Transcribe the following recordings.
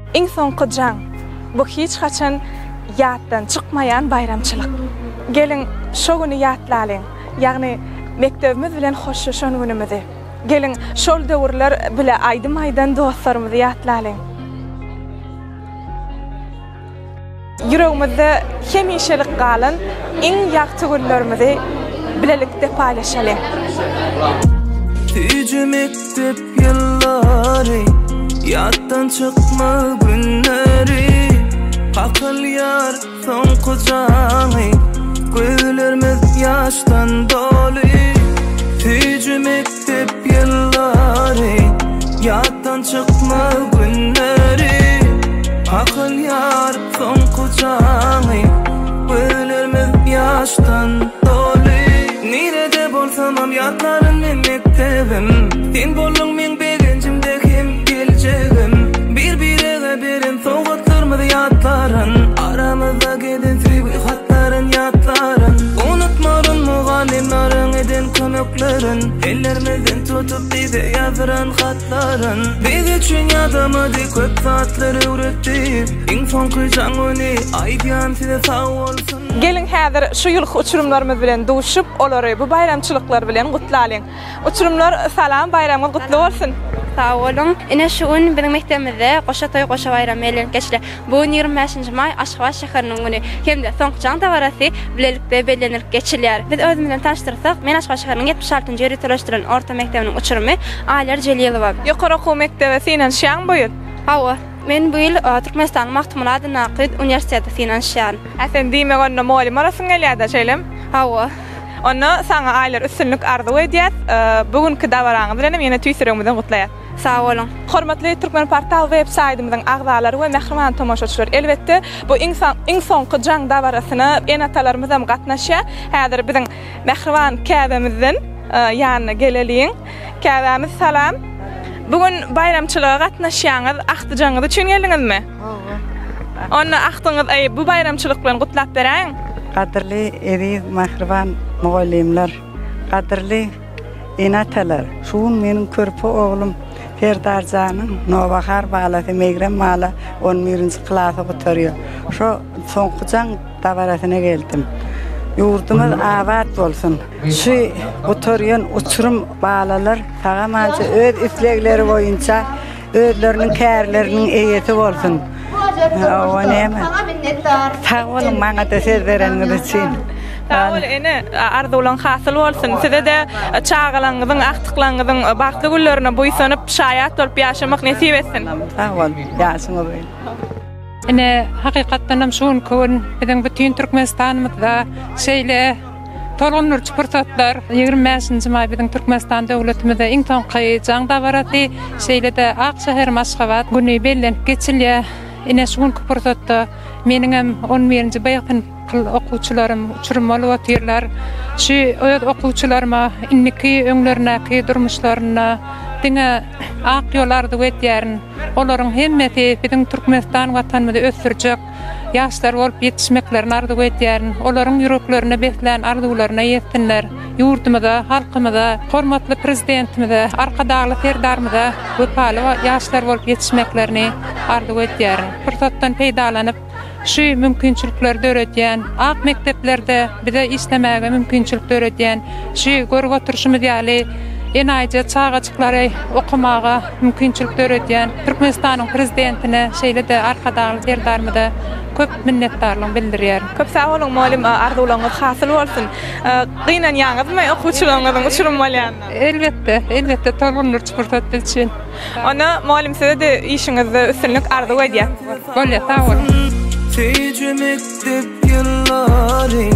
Iň soňky jaň, bu hiç haçan ýatdan çykmaýan baýramçylyk. Geliň, şo güni ýatlalyň, ýagny mekdebimiz bilen hoşlaşan günümizi. Geliň, şol döwürler bile aýdym aýdan dostlarymyzy ýatlalyň. Ýüregimizde hemişelik galan iň ýagty günlerimizi bilelikde paýlaşalyň. Süýji mekdep ýyllary, ýatdan çykmaz günleri, Kakylýar soňky jaňy, gözlerimiz ýaşdan doly. Süýji mekdep ýyllary, ýatdan çykmaz günleri, Kakylýar soňky jaňy, gözlerimiz ýaşdan doly. Nirede bolsamam ýatlaryn men mekdebim, Sen bolduň meň begenjimde hem geljegim. Bir-birege beren sowgatlarymyzy ýatlaryn, Aramyzda gezen söýgi hatlaryn ýatlaryn. Unutmaryn mugallymlaryň eden kömeklerin, Ellerimizden tutup bize ýazdyran hatlaryn. Biz üçin ýadamady köp zatlar öwretdi, Iň soňky jaň güni aýdýan size sag bolsun. Geliň häzir şu ýylky uçurymlarymyz bilen duşup, olary bu baýramçylyklar bilen gutlalyň. Uçurymlar salam baýramyňyz gutly bolsun. Sag boluň. Ine şu gün biziň mekdebimizde goşa toý goşa baýram bellenip geçilýär. Bu gün 25-nji maý Aşgabat şäheriniň güni hem-de soňky jaň dabarasy bilelikde bellenilip geçilýär. Biz özümizden tanyşdyrsak, men Aşgabat şäheriniň 76-njy ýöriteleşdirilen orta mekdebiniň uçurymy Aýlar Jelilowa. Ýokary okuw mekdebe synanyşýaňmy bu ýyl? Hawa. Men bu ýyl Türkmenistanyň Magtymguly adyndaky uniwersitete synanyşýaryn. Hä sen diýmek onda mugallym bolasyň gelýärdä şeýlemi? Hawa. Onda saňa Aýlar üstünlik arzuw edýäs. Bu günki dabaraňyz bilenem ýene tüýs ýüregimizden gutlaýas. Sag boluň. Hormatly Türkmenportal web saýdymyzyň agzalary we mähriban tomaşaçylar, elbetde, bu iň iň soňky jaň dabarasyna ene-atalarymyzam gatnaşýar. Häzir biziň mähriban käbemizden ýanyna geleliň. Käbämiz salam. Bu gün baýramçylyga gatnaşýaňyz, agtyjagyňyz üçin geldiňizmi? Hawa. Onda agtygyňyz aý bu baýramçylyk bilen gutlap beräýiň. Gadyrly eziz mähriban mugallymlar, gadyrly ene-atalar, şu gün meniň körpe oglum Serdarjanyň nowbahar balasy Megrem bala on birinji klasy gutarýar. Şo soňky jaň dabarasyna geldim. Ýurdumyz abat bolsun. Şu gutarýan uçurym balalar sag-amança öz islegleri boýunça özleriniň kärleriniň eýesi bolsun. Hawa näme? Sag boluň maňa-da söz bereniňiz üçin. Sag bol ene, arzuwlaň hasyl bolsun. Size-de çagalaňyzyň, agtyklaňyzyň bagtly günlerine buýsanyp, şaýat bolup ýaşamak nesip etsin. Sag bol, ýaşyň uzyn. Ine, hakykatdan hem şu günki gün biziň bütin Türkmenistanymyzda şeýle Tolgundyryjy pursatlar, 25-nji maý biziň Türkmenistan döwletimizde iň soňky jaň dabarasy, şeýle-de Ak şäherim Aşgabat güni bellenip geçilýär. Ine, şu günki pursatda meniňem on birinji B synply okuwçylarym uçurym bolup otyrlar. Şu öz okuwçylaryma indiki öňlerindäki durmuşlarynda diňe ak ýol arzuw edýärin. Olaryň hemmesi biziň Türkmenistan Watanymyzy ösdürjek Ýaşlar bolup ýetişmeklerini arzuw edýärin. Olaryň ýüreklerinde beslän arzuwlaryna ýetsinler. Ýurdumyza, halkymyza, hormatly Prezidentimize, Arkadagly Serdarymyza wepaly ýaşlar bolup ýetişmeklerini arzuw edýärin. Pursatdan peýdalanyp, şu mümkinçilikleri döredýän, ak mekdeplerde bize işlemäge mümkinçilik döredýän, şu görüp oturyşymyz ýaly enaýyja çagajyklary okamaga mümkinçilik döredýän Türkmenistanyň Prezidentine, şeýle-de Arkadagly Serdarymyza köp minnetdarlygymy bildirýärin. Köp sag boluň mugallym arzuwlaryňyz hasyl bolsun. Gynanýaňyzmy okuwçylaryňyzyň uçurym bolýanyna? Elbetde, elbetde tolgundyryjy pursat biz üçin. Onda mugallym size-de işiňizde üstünlik arzuw edýän. Bolýar, sag boluň. Süýji mekdep ýyllary,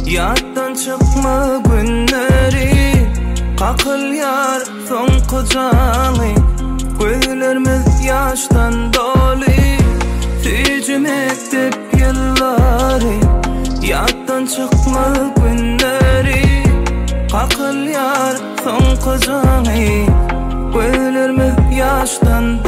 ýatdan çykmaz günleri, kakylýar Soňky jaňy Gözlerimiz ýaşdan doly Süýji mekdep ýyllary Ýatdan çykmaz günleri Kakylýar soňky jaňy Gözlerimiz ýaşdan.